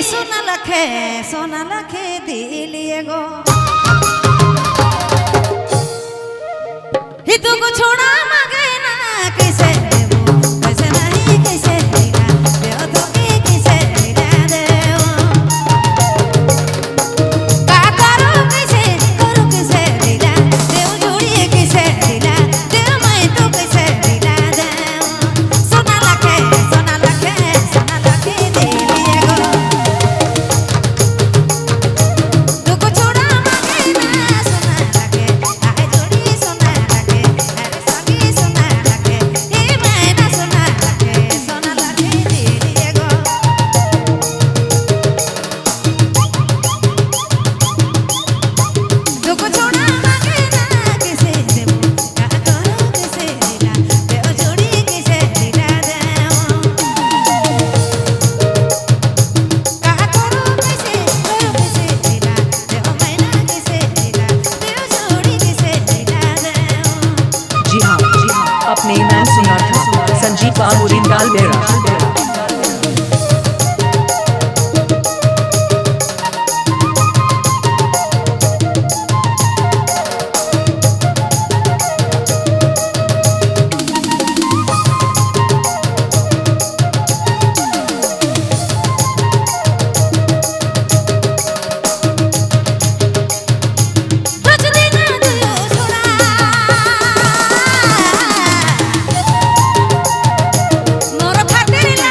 सोना लखे दिलिए गो हितु को छोड़ा मांगे ना कैसे देबो कैसे नहीं कैसे दिला देव तो के कैसे दिला देव का करो कैसे करो कैसे दिला देव जोड़ी कैसे दिला देव मैं तो कैसे दिला देव सोना लखे सोना लखे सोना लखे दिलिए गो दुख छोड़ा मांगे ना सोना लखे आए जोड़ी सोना लखे अरे सगी सोना लखे ए मैना सोना लखे सोना लखे दिलिए गो दुख छोड़ा मांगे ना कैसे देबो का करो कैसे दिला देव जोड़ी कैसे दिला देव का करो कैसे करो कैसे दिला देव मैना कैसे दिला देव जोड़ी कैसे दिला देव। जी हाँ, अपने नाम सुना था संजीव बाबू गालबेरा। रोज दिन दुयो छोड़ा मोर खातिर।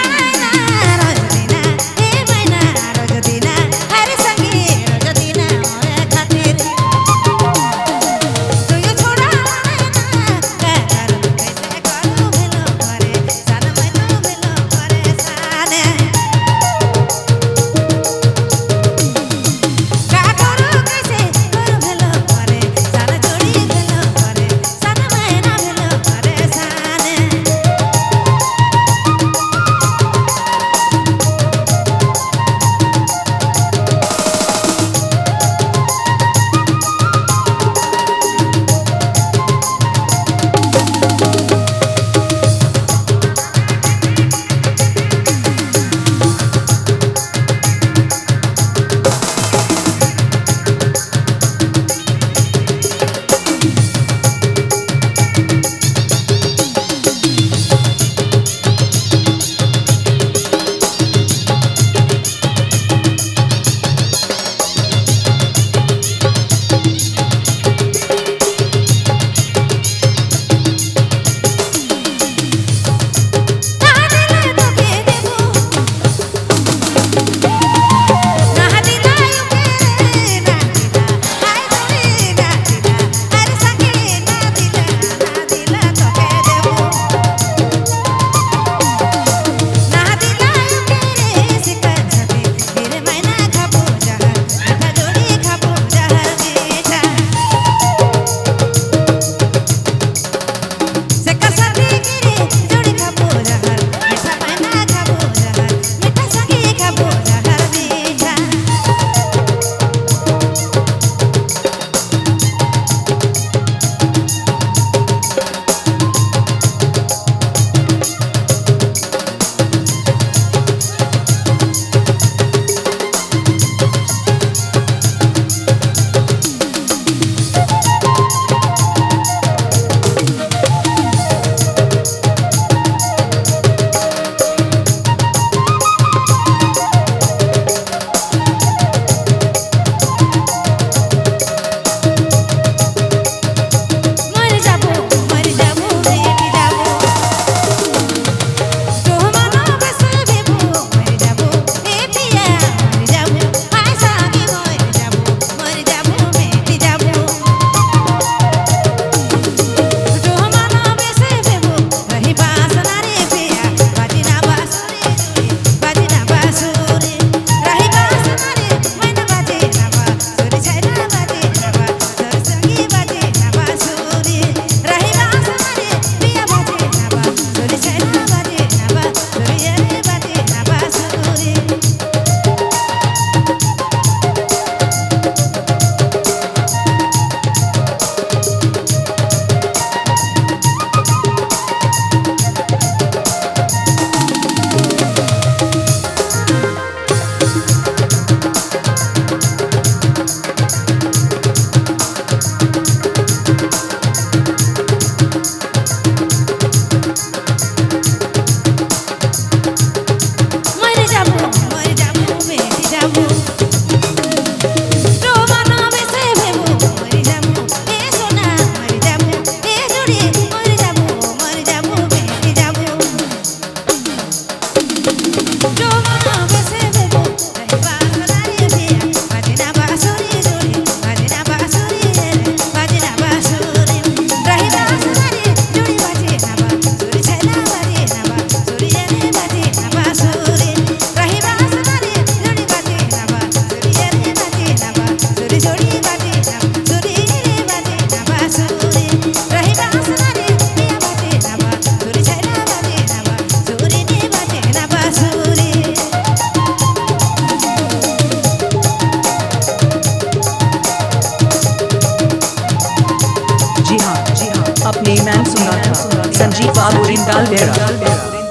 अपने नाम सुना था, संजीव बाबू रिंदाल बेरा।